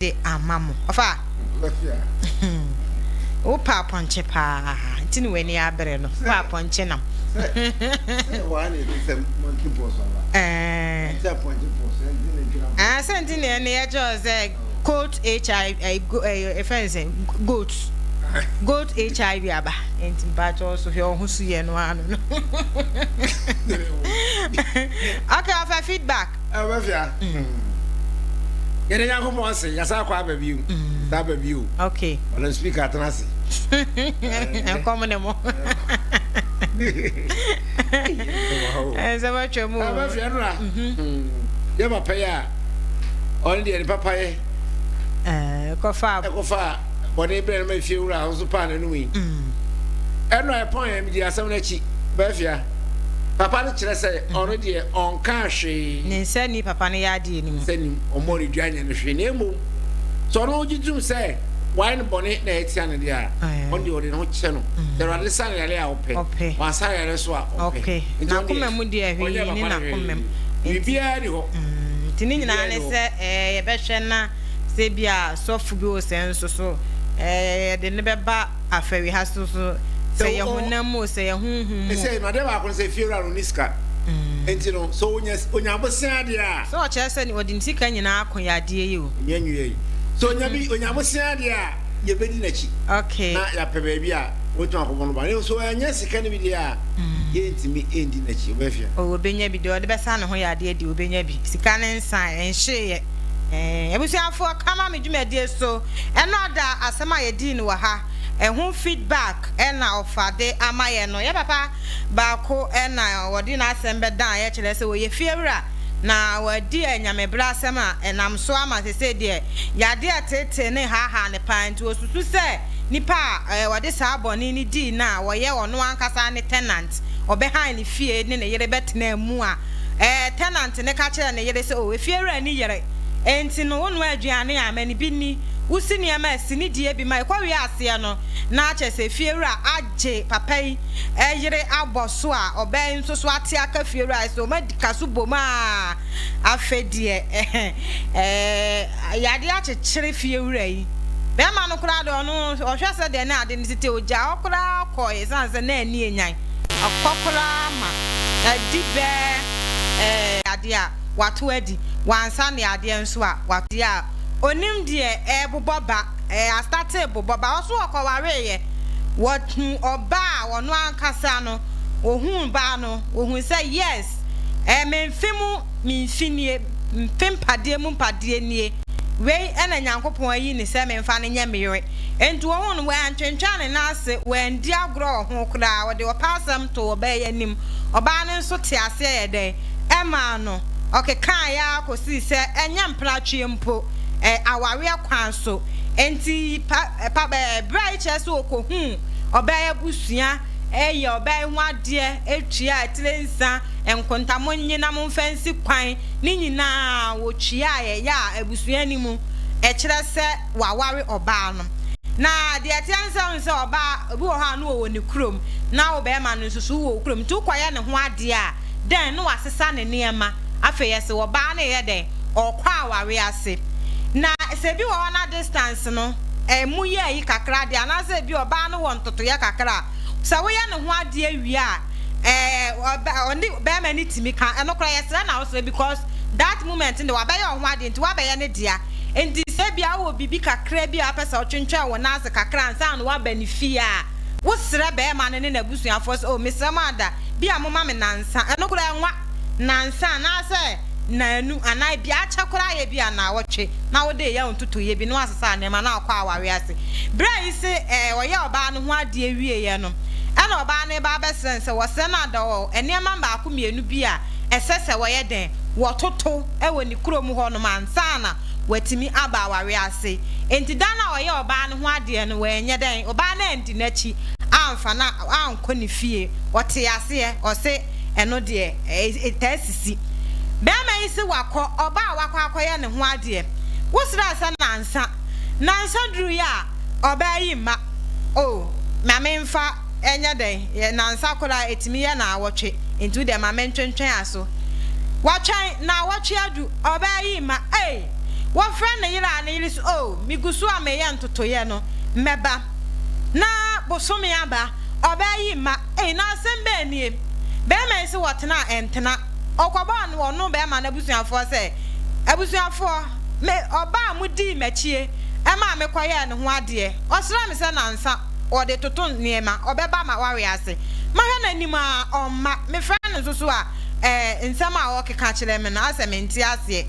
De ama mo. Ɔfa wo pɛ apɔnkye paa nti na w'ani abere no. Wo pɛ apɔnkye nam. Ɛɛ sɛ nti na ɛne yɛkyerɛ sɛ goat HIV ɛfɛn sɛ goat goat HIV aba nti mpakyɛ so hwɛ ɔho so yɛ no ano no. Okay, ɔfa feedback. Ɛbɛfia. Yɛde Nyankopɔn ase, yɛsan akɔ aba bio. Saa aba bio. Okay. Ɔno speaker atena ase. Nkɔm ne mo. Ɛnsɛm atwa mu. Ɛbɛfia no a. Yɛ papa yi a, ɔno deɛ ne papa yɛ. Ɛkɔfa. Ɛkɔfa bɔne brɛ no ma efie wura nso paa n'anum yi. Ɛno a ɛpɔn yɛn di asɛm no akyi. Bɛfia. Papa no kyerɛ sɛ ɔno deɛ ɔnkaa hwee. Ne nsa nni papa no yadeɛ no mu. Nsa nnim, ɔmmɔɔ no dua nyɛ no hwee, na mmom sɛ ɔno gye tom sɛ wayɛ no bɔne na ɛtia no deɛ a, ɔno deɛ ɔde ne ho kyɛ no. Sɛ Awurade sa no yareɛ a, ɔpɛ, wansa no yareɛ nso a, ɔpɛ. Nti ɔno deɛ, ɔnyɛɛ papa no hwee. Biribiara nni hɔ. Nti ne nyinaa ne sɛ yɛbɛhwɛ na sɛ ebia sɔfo bi wɔ sɛɛ nso so, yɛde no bɛba. Afɛri ha so so, sɛ yɛ honam mu o, sɛ yɛ honhom mu o. Sɛ adeɛ baako no sɛ fiewura no ɔnni sika nti no sɛ ɔnya ɔnya abosea deɛ a. Sɛ ɔkyerɛ sɛ ɔde ne sika nyinaa ako yɛ adeɛ yi o. Ɔnya nwie yi. Sɛ ɔnya bi ɔnya abosea deɛ a yɛbɛdi n'akyi. Okay. Na yɛapɛ baabi a wɔbɛtumi akɔbɔ no ban. Na sɛ ɔannya sika no bi deɛ a yɛntumi ndi n'akyi. Ɔbɛfia. Oh ɔbɛnya bi deɛ ɔde bɛsa ne ho yɛ adeɛ deɛ ɔbɛnya bi. Sika no nsan ɛnhyeeɛ. Ɛɛ abusuafoɔ ka ma me dwumadie so. Ɛno ada asɛm a yɛdii no wɔ ha, ɛho feedback na ɔfa de ama yɛn no. Yɛn papa baako na ɔde n'asɛm bɛdan yɛ kyerɛ sɛ ɔyɛ fiewura na wadi anyamebrɛ asɛm a ɛnam so ama sesei deɛ yadeɛ reteetee no haahaa no paa nti ɔsusu sɛ nipa a ɔde saa bɔne no dii no a ɔyɛ ɔno ankasa ne tenant ɔbɛhan ne fie ne ne yere bɛtenaa mu a tenant no ka kyerɛɛ ne yere sɛ oh efiewura ni yere Enti no, wonoa aduane a, ma no bi nni. Wosi nneɛma a, si ne deɛ bi ma. Ɛkɔwie aseɛ no, na kyerɛ sɛ fiewura agye papa yi yere abɔ so a, ɔbaa yi nso so ate aka fiewura yi so. Wɔadi ka so bom a, afei deɛ yadeɛ akyekyere fiewura yi. Bɛrima no koraa deɛ, ɔno ɔhwɛ sɛdeɛ na ade no si te, ɔgyaa hɔ koraa kɔeɛ ɛsiane sɛ na ani anyan. Ɔkɔ koraa ma adi bɛɛ adeɛ a. wato adi, wansa ne adeɛ nso a, wato deɛ a ɔnim deɛ ɛrebobɔ ba, ɛɛ astate rebobɔ ba, ɔso ɔkɔwareeɛ, wɔhu ɔbaa a ɔno ankasa no, ɔhuu baa no, ɔhuu sɛ yes, ɛɛ me mfe mu me mfe nie, mfe mpadeɛ mu mpadeɛ nie, wei ɛna Nyankopɔn ayi ne sɛ memfa no nyɛ me yere, enti ɔhuu no, wantwentwɛn ne nan ase, wandi agorɔ wɔ ho koraa, ɔde ɔpɛ asɛm too ɔbaa yi anim, ɔbaa no nso te aseɛ yɛ dɛn? Ɛmaa no ɔkekaeɛ ara kɔsii sɛ ɛnyɛ mpenatweɛ mpo, ɛ, awareɛ kwan so. Enti pa, pa, ɛ, berɛ a yi kyerɛ sɛ ɔkɔhuu ɔbaa yi abusua, yɛ ɔbaa yi ho adeɛ, tua atire nsa, nkonta, monnye na momfa nsi kwan, ne nyinaa wɔtuaeɛ, yɛ a abusua no mu, ɛkyerɛ sɛ waware ɔbaa no. Na deɛ ɛteɛ ne sɛ, wohu sɛ ɔbaa, obi wɔ hɔ a na ɔwɔ ne kurom, na wo barima no nso so wowɔ wo kurom, nti wokɔyɛ ne ho adeɛ a, dɛn na wasesa ne nneɛma. Afei ɛse ɔbaa no reyɛ dɛn? Ɔrekɔ aware ase. Na sɛ ebi wɔ hɔ na distance no ɛmu yɛ ayi kakra deɛ anaasɛ ebi ɔbaa no wɔ ntotoeɛ kakra a, sɛ woyɛ ne ho adeɛ wie a, ɛɛ ɔba ɔne bɛrima no tumi ka. Ɛno koraa yɛsrɛ na wosrɛ because that moment no deɛ wabɛyɛ wo ho adeɛ nti woabɛyɛ ne dea. Nti sɛ ebia wowɔ biribi kakra bi a wopɛ sɛ wotwentwɛn wo nan ase kakra ansa na woaba ne fie a, wosrɛ bɛrima no ne n'abusuafoɔ sɛ oh mesrɛ mo ada, Bi a moma me nnansa, ɛno koraa ɛnwa, nnansa anaasɛ nnaanu anaa ebia akyɛ koraa yɛ bi a nnaawɔtwe na wode reyɛ wo ntotoeɛ bi na woasesa nneɛma na wakɔ awareɛ ase. Berɛ a yi se ɛɛ ɔyɛɛ ɔbaa no ho adeɛ wieeɛ no, ɛna ɔbaa no reba abɛsrɛ no sɛ wɔsrɛ no ada ɔ nneɛma mmaako mmienu bi a ɛsɛ sɛ wɔyɛ dɛn, wɔtoto wɔ ne kurom hɔnom ansa na watumi aba awareɛ ase. Enti da no a ɔyɛɛ ɔbaa no ho adeɛ no, wanyɛ dɛn, ɔbaa no andi n'akyi amfa no ankɔ ne fie. Ɔtee aseɛ, ɔse ɛno deɛ ɛtaa sisi. Bɛɛma yi se wakɔ, ɔbaa a wakɔ akɔyɛ ne ho adeɛ. Wo srɛɛ sɛ nansa, nansa duruiɛ a ɔbaa yi mma. Oh, ma me nfa nyɛ dɛn, nansa koraa ɛtumi yɛ naawɔtwe, nti wo deɛ ma me ntwentwɛn aso. Watwɛn, naawɔtwe adu, ɔbaa yi mma. Ei! Wɔfrɛ ne yere a ne yere se, Oh, megu so a meyɛ ntotoeɛ no, mɛba. Na bosome aba, ɔbaa yi mma. Ei, na asɛm bɛn nie? Barima yi se wɔtena a ɛntena. Ɔkɔbɔɔ ɔno barima no abusuafoɔ sɛ, Abusuafoɔ, me ɔbaa a modii m'akyie maa mekɔyɛɛ ne ho adeɛ, ɔsrɛɛ me sɛ nansa ɔde toto nneɛma, ɔbɛba ma wawe ase. Mahwɛ n'anim ara, ɔmma. Mefrɛ no nso so a, ɛɛ, nsɛm a ɔrekeka kyerɛ me no, asɛ mente aseɛ.